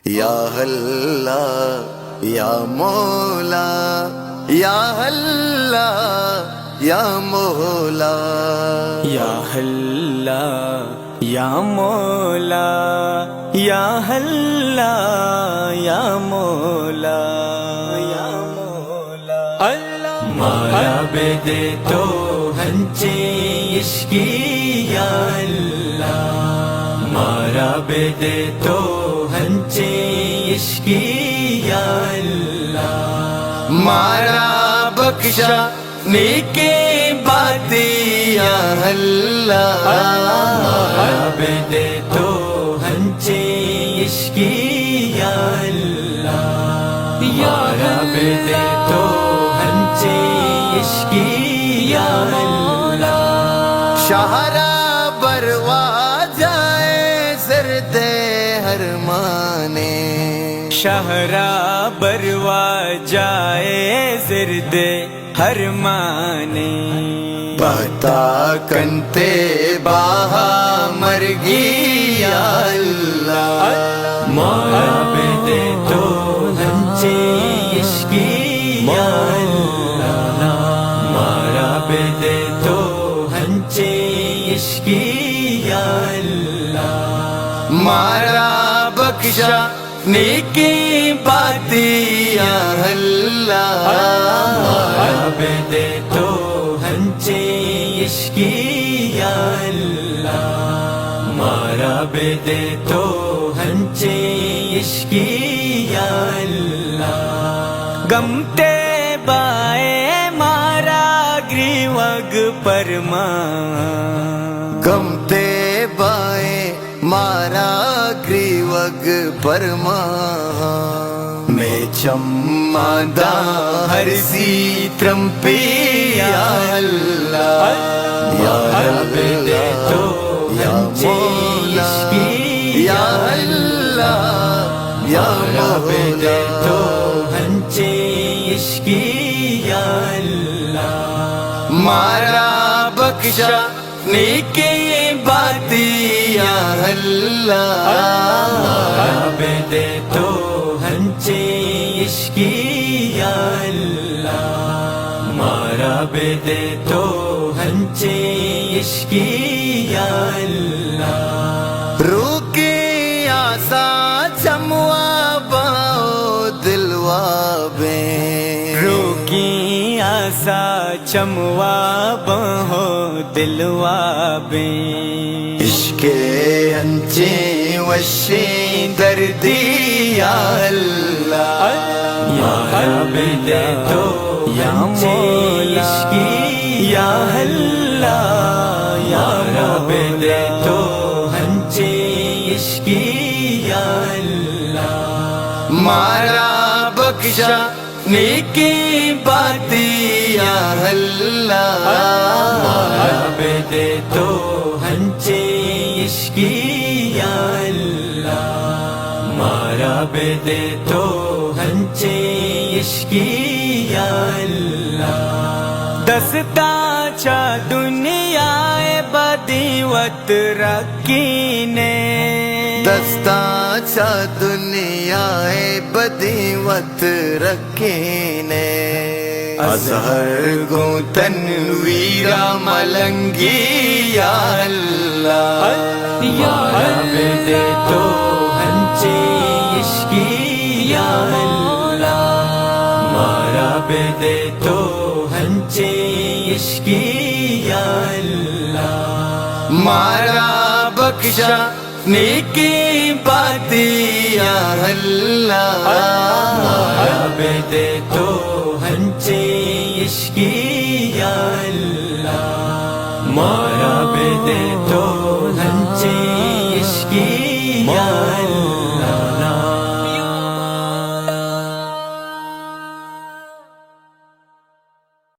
یا اللہ، یا مولا، یا اللہ، یا مولا۔ یا اللہ، یا مولا، یا اللہ، یا مولا، یا مولا۔ اللہ۔ مارا بدے تو ہنچیں عشقی یا اللہ، مارا بدے تو ہنچیں عشقی یا اللہ، مارا بخشا نیکیں باتی یا اللہ۔ مارا بدے تو ہنچیں عشقی یا اللہ، مارا بدے تو ہنچیں عشقی یا اللہ۔ شہرا بروا جائے زردے ہرمانے، شہرا بروا جائے زردے ہرمانے۔ بہتا کنتے باہا مرگی یا اللہ، مارا بدے تو ہنچیں عشقی یا اللہ، مارا بدے تو ہنچیں عشقی یا اللہ، مارا بخشا نیکیں باتی یا اللہ۔ مارا بدے تو ہنچیں عشقی یا اللہ، مارا بدے تو ہنچیں عشقی یا اللہ۔ گم تے بائے مارا گریوگ پرما، گم تے بائے مارا گریوگ پرما، مئے چماں داں ہرسی ترمپی یا اللہ۔ مارا بدے تو ہنچیں عشقی یا اللہ، یا مولا۔ مارا بدے تو ہنچیں عشقی یا اللہ، مارا بخشا نیکیں باتی یا اللہ۔ مارا بدے تو ہنچیں عشقی یا اللہ، مارا بدے تو ہنچیں عشقی یا اللہ۔ روکی آسا چموا باں دلوا بیں، روکی آسا چموا باں دلوا بیں۔ عشق انچیں وشیں دردی یا اللہ، مارا بدے تو ہنچیں عشقی یا اللہ، مارا بدے تو ہنچیں عشقی یا اللہ، مارا بخشا نیکیں باتی یا اللہ۔ مارا بدے تو ہنچیں عشقی یا اللہ، مارا بدے تو ہنچیں عشقی یا اللہ۔ دستاں چہ دنیا ءِ بدیں وت رکینے، دستاں چہ دنیا ءِ بدیں وت رکینے۔ اظہر گوں تنویرا ملنگی یا اللہ، مارا بدے تو ہنچیں عشقی یا اللہ، مارا بدے تو ہنچیں عشقی یا اللہ، مارا بخشا نیکیں باتی یا اللہ، مارا بدے تو ہنچیں عشقی یا اللہ، مارا بدے